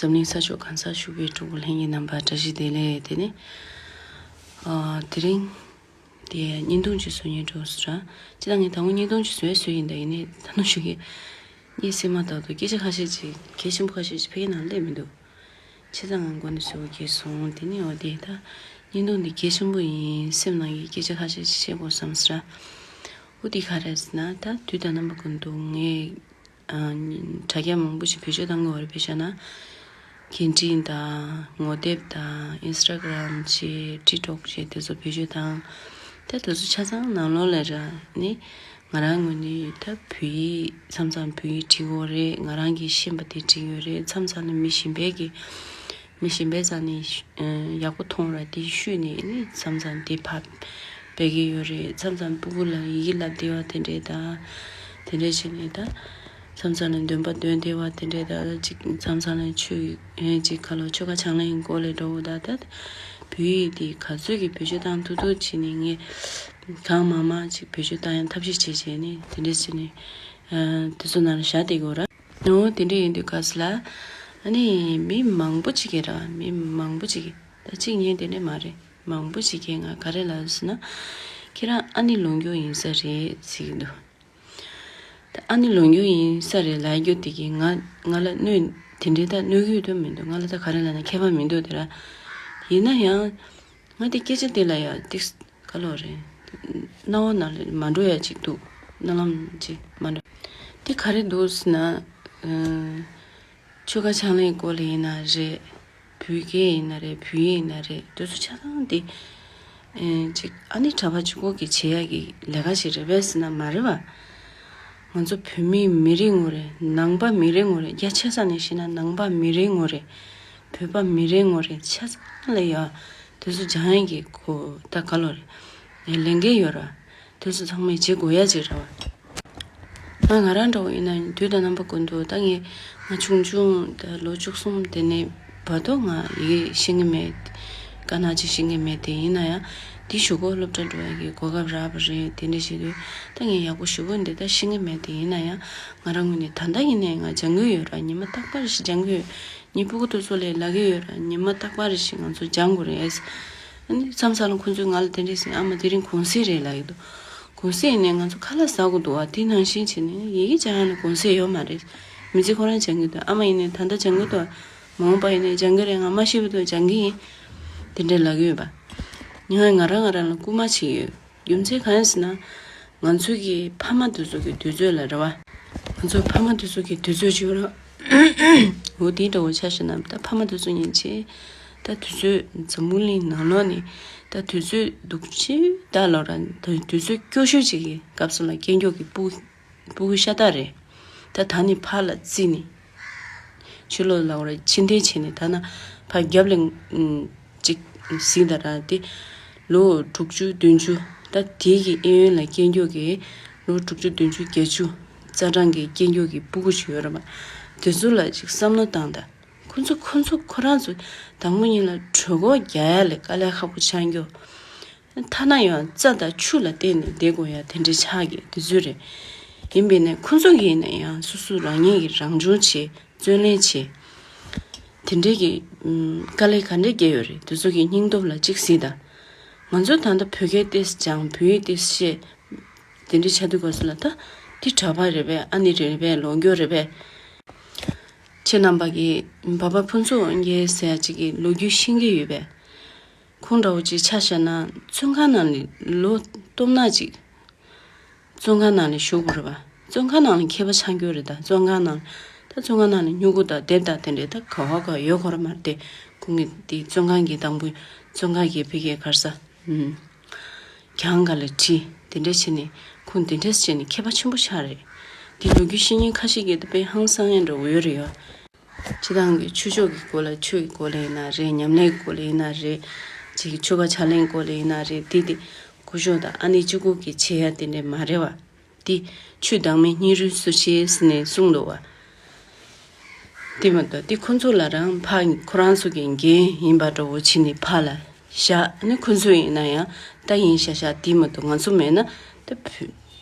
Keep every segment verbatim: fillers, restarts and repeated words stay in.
འཛམ་གླིང་ས་ཕྱོགས་གང་སར་བཞུགས་པའི་སྤྲུལ་སྐུ་ལྷན་རྒྱས་རྣམ་པ་བཀྲ་ཤིས་བདེ་ལེགས། དེ་ནི། ཨ། དེ་རིང་། དེ་བརྙན་ཐུང་ཅིག་བཟོ་སྙིང་འདོད་སོང་ར། སྤྱིར་བཏང་ངས་དང་པོ་བརྙན་ཐུང་ཅིག་བཟོས་བཟོས་ཡིན། ད་ཡིན་ནའི་ད་ནང་བཞིན་གྱི། གཉིད་སད་མ་ཐག་ཏུ་སྐད་ཆ་ཁ་ཤས་ཅིག་གལ་ཆེན་པོ་ཁ་ཤས་ཅིག་ཕ་གིའི་ནང་སླེབས་མི་འདུག་བྱས་ཙང་ང་མགོ་ནས་བཟོ་དགོས་སོང་། དེ་ནི་འོ་དེ་ད། བརྙན་ཐུང་འདི་གལ་ཆེན་པོ་ཡིན། སེམས་ནང་གི་སྐད་ཆ་ཁ་ཤས་ཅིག་བཤད་དགོས་བསམ་སོང་ར། འོ་དེ་ག་རེ་ཟེར་ན། ད་དུས་དང་རྣམ་པ་ཀུན་ཏུ་ངས། ཨ། དྲ་རྒྱ་མང་པོ་ཞིག་བེད་སྤྱོད་བཏང་གི་ཡོད་རེད། དཔེ་བཞག་ན། འགན་འཁྲི་དང་ངོ་དེབ་དང་ཨིན་སི་ཊ་གྷི་རམ་བྱས། ཊིག་ཊོག་བྱས། དེ་ཚོ་བེད་སྤྱོད་བཏང་། ད་དེ་ཚོ་ཆ་ཚང་ནང་ལོགས་ལ་ར་ནི། ང་རང་ངོས་ནས་ད་བོད་ཡིག་མཚམས་མཚམས་བོད་ཡིག་འབྲི་གི་ཡོད་རེད། ང་རང་གིས་ཤེས་པ་དེ་འབྲི་གི་ཡོད་རེད། མཚམས་མཚམས་ལ་མི་གཞན་པའི་གི། མི་གཞན་པའི་རྩ་ནས་ཤ- ཨ། ཡག་པོ་མཐོང་ར་དེ་བཤུས་ནས་ནི་མཚམས་མཚམས་དེ་ཕབ་སྤེལ་གི་ཡོད་རེད། མཚམས་མཚམས་སྤུ་གུ་ལ་ཡི་གེ་བསླབ་བསྡད་པ་དེ་འདྲས་དང་། དེ་འདྲས་བྱས་ནས་ད། མཚམས་མཚམས་ལ་འདོན་པ་འདོན་བསྡད་པ་དེ་འདྲས་དང་། ཅིག་མཚམས་མཚམས་ལ་ཆོས་ཡིན་ཅིག་ག་ལོ་ཆོ་ག་ཕྱག་ལེན་སྐོར་ལས་འགྲོ་བ་ད་ད། བོད་ཡིག་དེ་ག་ཚོད་ཀྱིས་བེད་སྤྱོད་བཏང་ཐུབ་ཐུབ་བྱས་ནས་ངས་གང་མང་མང་ཅིག་བེད་སྤྱོད་བཏང་ཡ་ཐབས་ཤེས་བྱས་བྱས་ནས་དེ་འདྲས་བྱས་ནས། ཨ། དེ་ཚོ་ནང་ལ་བཞག་བསྡད་ཀྱི་ཡོད་ར། འོ་དེ་འདྲ་ཡིན་དུས་སྐབས་ལ། ཨ་ནི་མི་མང་པོ་ཅིག་གིས་ར། མི་མང་པོ་ཅིག་གིས། ད་གཅིག་གཉིས་དེ་འདྲ་མ་རེད། མང་པོ་ཅིག་གིས་ང་ག་རེ་ལབ་ཟེར་ན། ཁྱེད་རང་ཨ་ནེ་ལོ་མགྱོགས་ཡིན་ས་རེད་ཟེར་གྱི་འདུག་ད་ཨ་ནེ་ལོ་མགྱོགས་ཡིན་ས་རེད་ལབ་རྒྱུ་དེ་གིས་ང་ང་ལ་གནོད། དེ་འདྲའི་ད་གནོད་ཀྱི་ཡོད་དོན་མི་འདུག་ང་ལ་ད་ག་རེ་ལབ་ན་ཁྱད་པར་མི་འདུག་དེ་ར། ཡིན་ན་ཡང་། ང་དེ་སྐད་ཆ་དེ་ལ་ཡང་ཏིག་ག་ལོ་རེད། སྣང་བ་ནང་ལ་མ་འགྲོ་ཡ་ཅིག་འདུག་སྣ་ལམ་ཅིག་མ་འགྲོ། དེ་ག་རེ་འདུག་ཟེར་ན། ཨ། ཆོ་ག་ཕྱག་ལེན་སྐོར་ལ་ཡིན་ན་རེད། བོད་སྐད་ཡིན་ན་རེད། བོད་ཡིག་ཡིན་ན་རེད། དེ་ཚོ་ཆ་ཚང་དེ། ཨ། ཅིག་ཨ་ནེ་གྲྭ་པ་གཅིག་པོ་གིས་བྱེད་ཡ་གི་ལས་ཀ་ཞིག་རེད་པས་ཟེར་ན་མ་རེད་པ། ང་ཚོ་བོད་མི་མི་རེ་ངོ་རེ། ནང་པ་མི་རེ་ངོ་རེ། རྒྱ་ཆེ་ས་ནས་བཤད་ན་ནང་པ་མི་རེ་ངོ་རེ། བོད་པ་མི་རེ་ངོ་རེ་ཆ་ཚང་ལ་ཡ། དེ་ཚོ་སྦྱང་ཡས་ཀྱི་གོ་ད་ག་ལོ་རེད། ལས་འགན་ཡོད་ར། དེ་ཚོ་ཚང་མས་བྱེད་དགོས་ཡ་ཅིག་ར་བ། ང་ང་རང་འདྲ་བོ་ཡིན་ན་དུས་དང་རྣམ་པ་ཀུན་ཏུ་ད་ངས་ང་ཆུང་ཆུང་ད་ལོ་བཅུ་གསུམ་དེ་ནས་བར་དུ་ང་ཡི་གེ་ཤེས་ཀྱི་མེད། དཀར་ནག་ཅིག་ཤེས་ཀྱི་མེད། དེ་ཡིན་ན་ཡང་དེ་གཞུག་གུ་སློབ་གྲྭ་འགྲོ་ཡ་གི་གོ་སྐབས་རག་པ་རེད། དེ་འདྲ་བྱེད་དུས་ད་ངས་ཡག་པོ་ཞེ་པོ་འདི་ད་ཤེས་ཀྱི་མེད། དེ་ཡིན་ན་ཡང་ང་རང་ངོས་ནས་ད་ལྟ་ཡིན་ནའི་ང་སྦྱང་གི་ཡོད་ར། ཉི་མ་རྟག་པར་ཞིག་སྦྱང་གི་ཡོད། ངའི་སྤུ་གུ་དེ་ཚོ་ལ་ལབ་ཀྱི་ཡོད་ར། ཉི་མ་རྟག་པར་ཞིག་ང་ཚོ་སྦྱང་དགོས་རེད། ཨ་ནི་མཚམས་མཚམས་ལ་ཁོང་ཚོས་ང་ལ་དེ་འདྲས་ཟེར། ཨ་མ་དེ་རིང་གུང་སེང་རེད་ལབ་ཀྱི་འདུག་གུང་སེང་ཡིན་ནའི་ང་ཚོ་ཁ་ལག་ཟ་དགོས་འདུག་བ། དེ་ནང་བཞིན་བྱས་ནས་ཡི་གེ་སྦྱང་ཡ་ནི་གུང་སེང་ཡོད་མ་རེད། མི་ཚེ་ཁོ་རང་སྦྱང་གི་འདུག་ཨ་མ་ཡིན་ནའི་ད་ལྟ་སྦྱང་གི་འདུག་མ་འོངས་པ་ཡིན་ནའི་སྦྱང་གི་རེད། ང་མ་ཤི་བར་དུ་སྦྱང་གི་ཡིན། དེ་འདྲས་ལབ་ཀྱི་ཡོད་པ། ཡང་ང་རང་ང་རང་ལ་སྐུལ་མ་བྱེད་ཀྱི་ཡོད། རྒྱུ་མཚན་གང་ཡིན་ཟེར་ན། ང་ཚོའི་གི་ཕ་མ་དེ་ཚོ་གི་དུས་ཚོད་ལ་རེད་བ། ང་ཚོའི་ཕ་མ་དེ་ཚོ་གི་དུས་ཚོད་བྱས་པ་ར། འོ་དེ་འདྲ་བོ་ཆ་བཞག་ན་ད་ཕ་མ་དེ་ཚོ་ཉིན་བྱེད། ད་དུས་ཚོད་འཛམ་བུ་གླིང་ནང་ལོགས་ནས་ད་དུས་ཚོད་སྡུག་ཅིག་ད་ལོ་ར་ད་དུས་ཚོད་སྐྱོ་ཤོས་ཅིག་གི་སྐབས་སུ་ལ་སྐྱེས་མགྱོགས་ཀྱི་སྤུ་སྤུ་གུ་ཤ་སྟག་རེད། ད་ད་ནི་ཕར་ལ་བརྩིས་ནས། ཕྱི་ལོགས་ལ་འོ་ར་ཕྱིར་འཐེན་བྱས་ནས་ད་ན་ཕར་རྒྱབ་ལ་ཨུམ་ཅིག་གཟིགས་ད་ར་དེ། ལོ་དྲུག་ཅུ་བདུན་ཅུ་ད་དེ་གི་གཡས་གཡོན་ལ་སྐྱེས་མགྱོགས་ཀྱི་ལོ་དྲུག་ཅུ་བདུན་ཅུ་བརྒྱད་ཅུ་རྩ་གྲངས་ཀྱི་སྐྱེས་མགྱོགས་ཀྱི་སྤུ་གུ་ཞིག་ཡོད་རེད་པ། དེ་ཚོ་ལ་ཅིག་བསམ་བློ་བཏང་ད། ཁོ་ཚོ་ཁོ་ཚོ་ཁོ་རང་ཚོ་དང་པོ་ཉིད་ལ་གྲོད་ཁོག་རྒྱག་ཡ་ལས་དཀའ་ལས་ཁག་པོ་ཆགས་མགྱོགས། ཐ་ན་ཡང་རྩྭ་དང་ཆུ་ལ་བརྟེན་ནས་བསྡད་དགོས་ཡ་དེ་འདྲའི་ཆགས་ཀྱི་དུས་ཚོད་རེད། ཡིན་པས་ན་ཁོ་ཚོ་གིས་ཡིན་ན་ཡང་སོ་སོ་རང་ཉིད་ཀྱིས་རང་སྦྱོང་བྱེད། བརྩོན་ལེན་བྱེད། དེ་འདྲའི་གི་ཨུམ་དཀའ་ལས་ག་འདྲས་བརྒྱབ་ཡོད་རེད། དེ་ཚོ་གི་སྙིང་སྟོབས་ལ་གཅིག་གཟིགས་དང་། ང་ཚོ་ད་ལྟ་བོད་སྐད་ཏོག་ཙམ་སྦྱང་། བོད་ཡིག་ཏོག་ཙམ་ཤེས། དེ་འདྲའི་ཆགས་དུས་སྐབས་སུ་ལ་ད་འདི་གྲྭ་པ་རེད་པས། ཨ་ནེ་རེད་པས། ལོ་མགྱོགས་རེད་པས། ཁྱེད་རྣམ་པ་གི་བ་ཕ་ཕུན་ཚོགས་དབང་རྒྱལ་ཟེར་ཡ་གཅིག་གིས་ལོ་རྒྱུས་ཤེས་ཀྱི་ཡོད་པས། ཁོང་འདྲ་བོ་ཅིག་ཆ་བཞག་ན་བཙོན་ཁང་ནང་ནས་ལོ་སྟོང་ཕྲག་གཅིག་བཙོན་ཁང་ནང་ནས་བཞུགས་དགོས་རེད་པ། བཙོན་ཁང་ནང་ནས་མཁས་པ་ཆགས་རྒྱུ་རེད། ད་བཙོན་ཁང་ནང་ད་བཙོན་ཁང་ནང་ནས་སྨྱུ་གུ་དང་དེབ་དང་དེ་འདྲས་ད་ག་བ་ག་ཡོད་ཁོ་ར་མ་རེད་དེ། ཁོང་གིས་དེ་བཙོན་ཁང་གི་དང་པོ་བཙོན་ཁང་གི་ཕ་གིའི་ག་རེ་ཟ། ཨུམ། གྱང་ག་ལ་བྲིས། དེ་འདྲས་བྱས་ནས་ཁོང་དེ་འདྲས་བྱས་ནས་མཁས་པ་ཆེན་པོ་ཆགས་རེད། དེ་ལོ་རྒྱུས་ཤེས་མཁན་ཁ་ཤས་ཀྱིས་ད་དཔེ་ཧང་སང་ཡ་འདྲ་བོ་ཡོད་རེད་ཡ། སྤྱིར་བཏང་གི་ཆོས་ཕྱོགས་ཀྱི་སྐོར་ལ་ཆོས་ཀྱི་སྐོར་ལ་ཡིན་ན་རེད། ཉམས་ལེན་གྱི་སྐོར་ལ་ཡིན་ན་རེད། ཅིག་གི་ཆོ་ག་ཕྱག་ལེན་སྐོར་ལ་ཡིན་ན་རེད། དེ་དེ་སྐུ་ཞབས་དང་ཨ་ནེ་གཅིག་པོ་གིས་བྱེད་ཡ་དེ་འདྲས་མ་རེད་བ། དེ་ཆོས་བདག་མེད་སྙིང་རུས་སུ་ཤེས་ཟེར་ནས་གསུངས་འདུག་བ། དེ་མ་གཏོགས་དེ་ཁོ་ཚོ་ལ་རང་ཕ་ཁོ་རང་ཚོ་གི་འགན་ཡིན་པ་འདྲ་བོ་བྱས་ནས་ཕར་ལ་བཞག་ནས། ཁོ་ཚོ་ཡིན་ན་ཡང་ད་ཡིན་ཤག་ཤག་དེ་མ་གཏོགས་ང་ཚོ་མེད་ན་ད་བུ་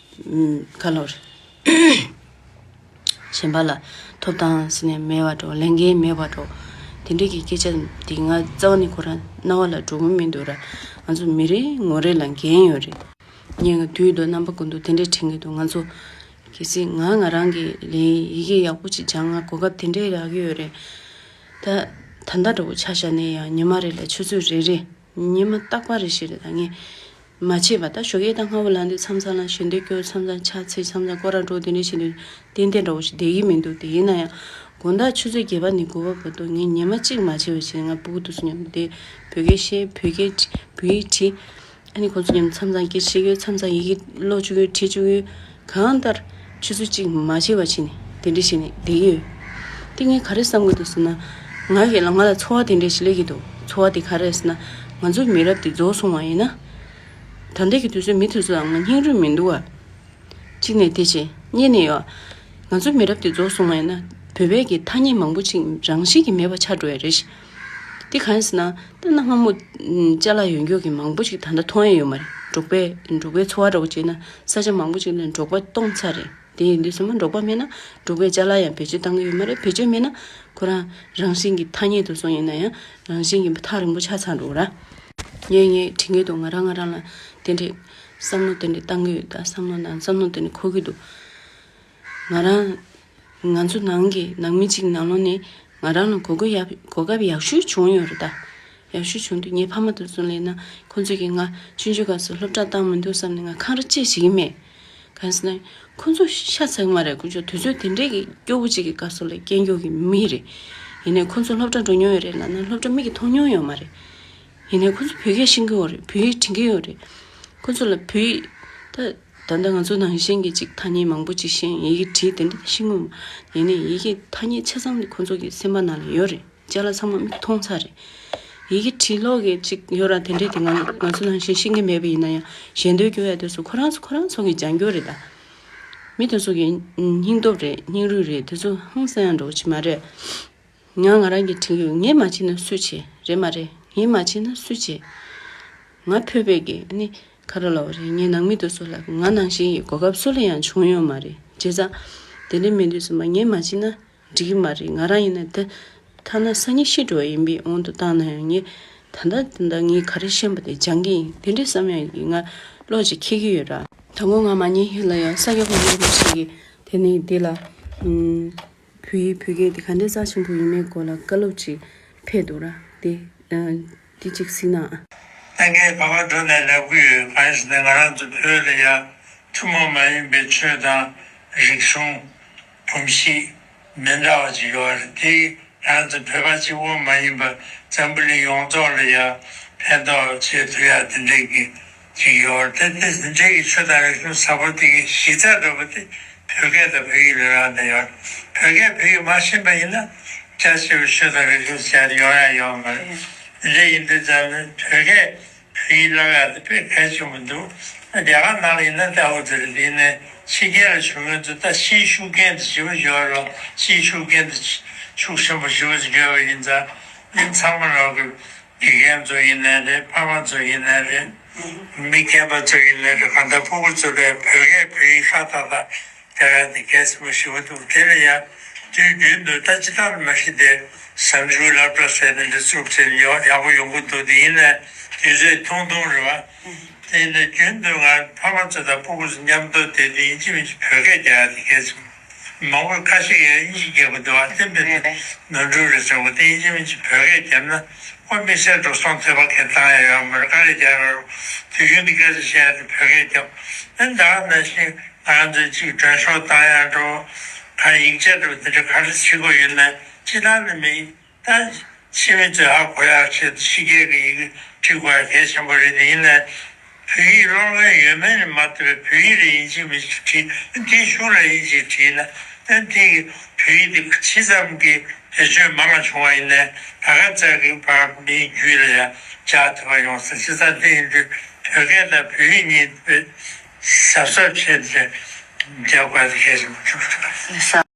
ཨུམ་ག་ལོར་གཞན་པ་ལ་ཐོབ་ཐང་ཟེར་ནས་མེད་པ་འདྲ་བོ། ལས་འགན་མེད་པ་འདྲ་བོ། དེ་འདྲས་ཀྱི་སྐད་ཆ་འདི་ང་རྩ་བ་ནས་ཁོ་རང་རྣ་བ་ལ་འགྲོ་གི་མི་འདུག་ར། ང་ཚོ་མི་རེ་ངོ་རེ་ལ་འགན་ཡོད་རེད། ངས་ང་དུས་དང་རྣམ་པ་ཀུན་ཏུ་དེ་འདྲས་དྲན་གྱི་འདུག་ང་ཚོ་གལ་སྲིད་ང་ང་རང་གི་ལས་ཡི་གེ་ཡག་པོ་ཅིག་སྦྱང་ང་གོ་སྐབས་དེ་འདྲས་རག་གི་ཡོད་རེད། ད་ད་ལྟ་འདྲ་བོ་ཆ་བཞག་ནས་ཡང་ཉི་མ་རེ་ལ་ཆུ་ཚོད་རེ་རེ། ཉི་མ་རྟག་པར་རེ་བཞིན་རེད། ད་ངས་མ་བྱས་པ། ད་ཞོགས་ཀས་ད་སྔ་པོ་ལངས་དུས་མཚམས་མཚམས་ལ་ཞལ་འདོན་སྐྱོར། མཚམས་མཚམས་ཕྱག་འཚལ། མཚམས་མཚམས་སྐོར་ར་འགྲོ། དེ་འདྲ་བྱེད་དུས་ཏན་ཏན་འདྲ་བོ་ཞིག་བསྡད་ཀྱི་མི་འདུག་དེ་ཡིན་ན་ཡང་དགོང་དག་ཆུ་ཚོད་བརྒྱད་པ་ནས་དགུ་པ་བར་དུ་ངས་ཉི་མ་གཅིག་མ་བྱས་པ་བྱས་ང་ཕྲུ་གུ་དེ་ཚོ་མཉམ་དུ་བསྡད། བོད་སྐད་བཤད། བོད་སྐད་བྲིས། བོད་ཡིག་བྲིས། ཨ་ནི་ཁོང་ཚོ་མཉམ་མཚམས་མཚམས་སྐད་ཆ་བཤད་ཀྱི་ཡོད། མཚམས་མཚམས་ཡི་གེ་ཀློག་བཅུག་གི་ཡོད། བྲིས་བཅུག་གི་ཡོད། གང་ལྟར་ཆུ་ཚོད་གཅིག་མ་བྱས་པ་བྱས་ནས་དེ་འདྲ་བྱས་ནས་བསྡད་ཀྱི་ཡོད། དེ་ངས་ག་རེ་བསམ་གྱི་འདུག་ཟེར་ན། ང་གི་ལ་ང་ལ་ཚོར་བ་དེ་འདྲ་ཞིག་སླེབས་ཀྱི་འདུག་ཚོར་བ་དེ་ག་རེ་རེད་ཟེར་ན། ང་ཚོའི་མི་རབས་དེ་རྫོགས་སོང་བ་ཡིན་ན། ད་ལྟ་གི་དུས་ཚོད་མི་དེ་ཚོ་ལ་ང་སྙིང་རུས་མི་འདུག་བ། གཅིག་ནས་དེ་བྱས། གཉིས་ནས་ཡོད། ང་ཚོའི་མི་རབས་དེ་རྫོགས་སོང་བ་ཡིན་ན་བོད་པའི་གི་ཐ་སྙད་མང་པོ་ཅིག་རང་བཞིན་གྱིས་མེད་པ་ཆགས་འགྲོ་ཡ་རེད་ཤག་དེ་གང་ཡིན་ཟེར་ན། ད་གནའ་སྔ་མོ་ཅ་ལག་ཡོད་མཁན་གྱི་མང་པོ་ཅིག་ད་ལྟ་མཐོང་ཡ་ཡོད་མ་རེད། འབྲོག་པའི་འབྲོག་པའི་འཚོ་བ་འདྲ་བོ་བྱས་ན་ས་ཆ་མང་པོ་ཅིག་ལ་འབྲོག་པ་སྟོང་ཚར་རེད། དེ་ཡིན་དུས་ཙམ་པ་འབྲོག་པ་མེད་ན་འབྲོག་པའི་ཅ་ལག་ཡང་བེད་སྤྱོད་བཏང་གི་ཡོད་མ་རེད། བེད་སྤྱོད་མེད་ན་ཁོ་རང་རང་བཞིན་གྱི་ཐ་སྙད་དུ་སོང་ཡིན་ན་ཡང་རང་བཞིན་གྱི་ཐག་རིང་པོ་ཆགས་ཚར་འགྲོ་ར། ངས་ངས་དྲན་གྱི་འདུག་ང་རང་ང་རང་ལ་དེ་འདྲའི་བསམ་བློ་དེ་འདྲ་བཏང་གི་ཡོད། ད་བསམ་བློ་ནང་བསམ་བློ་དེ་འདྲ་འཁོར་གྱི་འདུག་ང་རང་ང་ཚོ་ནང་གི་ནང་མི་གཅིག་ནང་ལོགས་ནས་ང་རང་ལ་གོ་སྐབས་ཡག་གོ་སྐབས་ཡག་ཤོས་བྱུང་ཡོད་རེད་ད། ཡག་ཤོས་བྱུང་དུས་ངའི་ཕ་མ་དེ་ཚོ་ལབ་ན་ཁོང་ཚོས་ཀྱིས་ང་ཆུང་ཆུང་སྐབས་སུ་སློབ་གྲྭ་བཏང་མི་འདུག་བསམ་ནས་ང་འཁང་ར་ཅི་བྱེད་ཀྱི་མེད། གང་ཟེར་ན་ཁོང་ཚོ་ཤ་ཚ་གི་མ་རེད། ཁོང་ཚོ་དུས་ཚོད་དེ་འདྲའི་གི་སྐྱོ་པོ་ཅིག་གི་སྐབས་སུ་ལ་སྐྱེལ་མཁན་གྱི་མི་རེད། ཡིན་ནའི་ཁོང་ཚོ་སློབ་གྲྭ་འགྲོ་མྱོང་ཡོད་རེད་ལབ་ན་སློབ་གྲྭ་མིག་གིས་མཐོང་མྱོང་ཡོད་མ་རེད། ཡིན་ནའི་ཁོང་ཚོ་བོད་སྐད་ཤེས་ཀྱི་ཡོད་རེད། བོད་ཡིག་འབྲི་གི་ཡོད་རེད། ཁོང་ཚོ་ལ་བོད་ཡིག་ད་ད་ལྟ་ང་ཚོ་ནང་བཞིན་གྱི་ཅིག་ཐ་སྙད་མང་པོ་ཅིག་ཤེས། ཡི་གེ་བྲིས་དེ་འདྲ་ཤེས་ཀྱི་ཡོད་མ། ཡིན་ནའི་ཡི་གེ་ཐ་སྙད་ཆ་ཚང་དེ་ཁོང་ཚོ་གི་སེམས་པ་ནང་ལ་ཡོད་རེད། ཅ་ལག་ཚང་མ་མིག་མཐོང་ཚར་རེད། ཡི་གེ་བྲིས་ཀློག་གི་ཅིག་ཡོད་ར། དེ་འདྲས་དེ་ང་ང་ཚོ་ནང་བཞིན་ཤེས་ཀྱི་མེད་པ་ཡིན་ན་ཡང་ཞལ་འདོན་སྐྱོར་ཡ་དེ་ཚོ་ཁོ་རང་ཚོ་ཁོ་རང་ཚོ་གིས་སྦྱང་རྒྱུ་རེད་ད། མི་དེ་ཚོ་གི་སྙིང་སྟོབས་རེད། སྙིང་རུས་རེད། དེ་ཚོ་ཧང་སང་ཡ་འགྲོ་གི་མ་རེད། ང་ང་རང་གི་དྲན་གྱི་ཡོད། ངས་མ་བྱས་ན་སུས་བྱེད། རེད་མ་རེད། ངས་མ་བྱས་ན་སུས་བྱེད། ང་བོད་པའི་གི་ནི་ག་རེ་ལབ་པ་རེད། ངའི་ནང་མི་དེ་ཚོ་ལ་ང་ནང་བཞིན་གྱི་གོ་སྐབས་སུ་ལ་ཡང་བྱུང་ཡོད་མ་རེད། བྱས་ཙང་དེ་འདྲ་མེད་དུས་ཙམ་པ་ངས་མ་བྱས་ན་འགྲིག་གི་མ་རེད། ང་རང་ཡིན་ན་དེ་ཐ་ན་སང་ཉིན་ཤི་འགྲོ་བ་ཡིན་པའི་དབང་དུ་བཏང་ན་ཡང་ངས་ད་ལྟ་ད་ལྟ་ངས་ག་རེ་ཤེས་པ་དེ་སྦྱང་གི་ཡིན། དེ་འདྲ་བསམ་ཡག་གི་ང་བློ་ཅིག་འཁྱེར་གྱི་ཡོད་ར། དང་པོ་ང་མ་ཉེས་ཡིན་ལ་ཡང་ས་སྐྱ་པ་ཡིན་པ་ཞིག་གིས་དེ་ནས་འདི་ལ་ཨུམ། བོད་ཡིག་བོད་སྐད་འདི་ག་འདྲའི་རྩ་ཆེན་པོ་ཡིན་མིན་སྐོར་ལ་བཀའ་སློབ་ཅིག་ཕེབས་འདུག་ར། དེ་ཨ་འདི་ཅིག་གཟིགས་གནང་ཨ། ད་ངས་བར་བར་འགྲོ་ནས་ལབ་ཀྱི་ཡོད། གང་ཡིན་ཟེར་ན་ང་རང་ཚོ་བོད་ལ་ཡ་ཐུན་མོང་མ་ཡིན་པའི་ཆོས་དང་རིག་གཞུང་གོམས་གཤིས་མི་འདྲ་བ་ཅིག་ཡོད་རེད། དེ་ང་རང་ཚོ་བོད་པ་གཅིག་པོ་མ་ཡིན་པ་འཛམ་བུ་གླིང་ཡོངས་རྫོགས་ལ་ཡ་ཕན་ཐོགས་བྱེད་ཐུབ་ཡ་དེ་འདྲའི་གི་ཅིག་ཡོད་རེད། དེ་དེ་འདྲའི་གི་ཆོས་དང་རིག་གཞུང་ཟབ་པོ་དེ་གི་གཞི་རྩ་འདྲ་པོ་དེ་བོད་སྐད་དང་བོད་ཡིག་ལ་རག་ལས་ཡོད་རེད། བོད་སྐད་བོད་ཡིག་མ་ཤེས་པ་ཡིན་ན་རྒྱ་ཆེ་བའི་ཆོས་དང་རིག་གཞུང་ཟེར་ཡ་དེ་ཡོང་ཡ་ཡོད་མ་རེད། དེ་འདྲ་ཡིན་དུས་ཙམ་ནས་བོད་སྐད་བོད་ཡིག་བསླབ་ཡ་དེ་དཔེ་གལ་ཆེན་པོ་འདུག་རྒྱ་གར་ནང་ལ་ཡིན་ན་ལྟ་བུ་དེ་རེད། དེ་ཡིན་ནའི་ཕྱི་རྒྱལ་ལ་བྱུང་ཡོད་དུས་ད་ཤེད་ཤུགས་རྐྱེན་དེ་ཞེ་པོ་ཡོད་རེད། ཤེད་ཤུགས་རྐྱེན་དེ་ཤུགས་ཆེན་པོ་ཞེ་པོ་ཅིག་ཡོད་པ་ཡིན་ཙང་མི་ཚང་མ་ལོག་གི་དགེ་རྒན་ཚོ་ཡིན་ནའི་རེད། ཕ་མ་ཚོ་ཡིན་ནའི་རེད། མི་སྐྱེས་པ་ཚོ་ཡིན་ནའི་རེད། གང་ལྟར་ཕྲུ་གུ་ཚོ་ལ་བོད་སྐད་བོད་ཡིག་ཤ་སྟག་སྟག་སྟེར་ཡ་དེ་གལ་ཆེན་པོ་ཞེ་པོ་འདུག་དེ་ལ་ཡང་དུས་རྒྱུན་དུ་ད་ཅི་ལྟར་མ་གཞི་དེ་གཟའ་མཇུག་སློབ་གྲྭ་ཟེར་ནས་འདི་བཙུགས་ཚེ་ཡག་ཡག་པོ་ཡོང་གི་འདུག་དེ་ཡིན་ནའི་དུས་ཚོད་ཐུང་ཐུང་རེད་བ། དེ་ཡིན་ནའི་རྒྱུན་དུ་ང་ཕ་མ་ཚོ་དང་ཕྲུ་གུ་ཚོ་མཉམ་དུ་བསྡད་དུས་ཡིན་གཅིག་མིན་གཅིག་བོད་སྐད་རྒྱག་ཡ་དེ་གལ་ཆེན་པོ། མང་པོ་ཁ་ཤས་ཀྱིས་དབྱིན་ཇི་རྒྱག་གི་འདུག་བ། བསྟན་པའི་ནོར་འཁྲུལ་རེད་བསམ་གི། དེ་ཡིན་གཅིག་མིན་གཅིག་བོད་སྐད་བརྒྱབ་ན་ཁོ་དམིགས་བསལ་འགྲོ་སོང་ཐེབས་པ་གས་བཏང་ཡ་ཡོད་མ་རེད། ག་རེ་རྒྱག་རོགས། དུས་རྒྱུན་དུ་སྐད་ཆ་བཤད་ཡ་དེ་བོད་སྐད་རྒྱབ། ཨ་ནི་ད་ག་ནང་བཞིན་ང་ཚོས་གཅིག་མགྲོན་ཤོག་བཏང་ཡ་འགྲོ། ག་ཡིག་ཆ་འགྲོ་དེ་འདྲ་ག་རེ་བྱེད་དགོས་ཡོད་ན་སྤྱི་བཏང་ནས་མི། ད་ཕྱི་མི་ཚོས་ཧ་གོ་ཡག་ཆེད་དུ་ཕྱི་རྒྱལ་གྱི་ཡི་གེ་འབྲི་དགོས་ཡ་གལ་ཆེན་པོ་རེད། དེ་ཡིན་ནའི་བོད་ཡིག་ཀློག་མཁན་ཡོད་མེད་ནས་མ་ལྟོས་པའི་བོད་ཡིག་ལ་ཡིན་གཅིག་མིན་གཅིག་བྲིས། དེའི་གཞུག་ལ་ཡིན་གཅིག་བྲིས་ན་ཨ་དེ་གི་བོད་ཡིག་དེ་ཇི་ཙམ་གྱི་བེད་སྤྱོད་མང་བ་བྱུང་བ་ཡིན་ནའི་ད་ག་ཚད་ཀྱི་བར་མིའི་རྒྱུད་ལ་ཡང་འཇགས་ཐུབ་པ་ཡོང་ས། བྱས་ཙང་དེ་ཡིན་དུས་བོད་སྐད་དང་བོད་ཡིག་གཉིས་དཔེ་གཟབ་གཟབ་བྱས་ཏེ་རྒྱག་དགོས་པ་དེ་གལ་ཆེན་པོ་ཆགས་འདུག